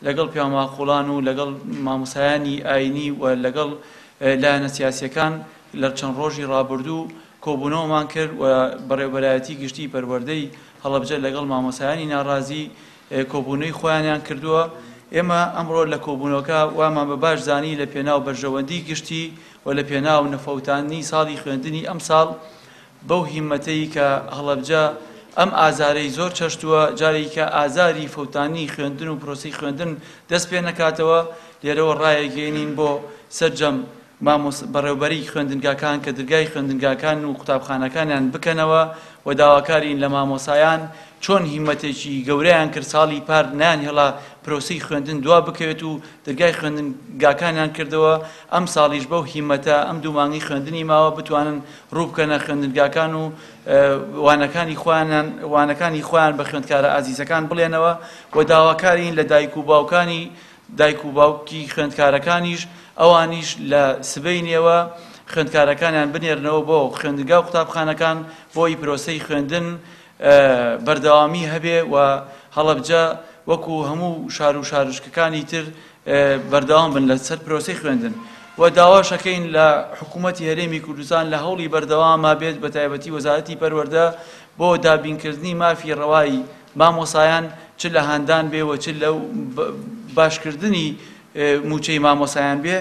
لەگەڵ پیاوماقوڵان و لەگەڵ مامۆستایانی ئاینی و لەگەڵ لایەنە سیاسیەکان لە چەند ڕۆژی ڕابردوو کۆبوونەوەمان کرد و بەڕێوەبەرایەتی گشتی پەروەردەی هەڵەبجە لەگەڵ مامۆستایانی ناڕازی کۆبوونەوەی خۆیانیان کردووە. ئێمە ئەمڕۆ لە کۆبوونەوەکە وامان بە باش زانی لە پێناو بەرژەوەندی گشتی و لە پێناو نەفەوتاندنی ساڵی خوێندنی ئەمساڵ بەو هیمەتەی کە هەڵەبجە ئەم ئازارەی زۆر چەشتووە، جارێکیکە ئازاری فەوتانی خوێندن و پرۆسەی خوێندن دەست پێ نەکاتەوە، لێرەوە ڕایەگەیەنین بۆ سەرجەم بەڕێوبەری خوێندنگاکان کە درگای خوێندنگاکان و قوتابخانەکانیان بکەنەوە و داواکارین لە مامۆسایان چۆن هیمەتێکی گەورەیان کرد ساڵی پار نەیانهێڵا پرۆسەی خوێندن دوا بکەوێت و درگای خوێندنگاکانیان کردەوە، ئەمساڵیش بەو هیمەتە ئەم دوو مانگەی خوێندنی ماوە بتوانن ڕووبکەنە خوێندنگاکان و وانەکانی خۆیانیان وانەکانی خۆیان بە خوێندکارە ئازیزەکان بڵێنەوە و داواکارین لە دایک و باوکانی دایک و باوکی خوێندکارەکانیش ئەوانیش لە سبەینێوە خوێندکارەکانیان بنێرنەوە بۆ خوێندنگا و قوتابخانەکان بۆی پرۆسەی خوێندن بەردەوامی هەبێ و هەڵەبجە وەکو هەموو شار و شارۆچکەکانی تر بەردەوام بن لەسەر پرۆسەی خوێندن و داواش ئەکەین لە حکوومەتی هەرێمی کوردستان لە هەوڵی بەردەواما بێت بە تایبەتی وەزارەتی پەروەردە بۆ دابینکردنی مافی ڕەوای مامۆسایان چ لە هاندان بێ و چ لە باشکردنی مووچەی مامۆسایان بێ.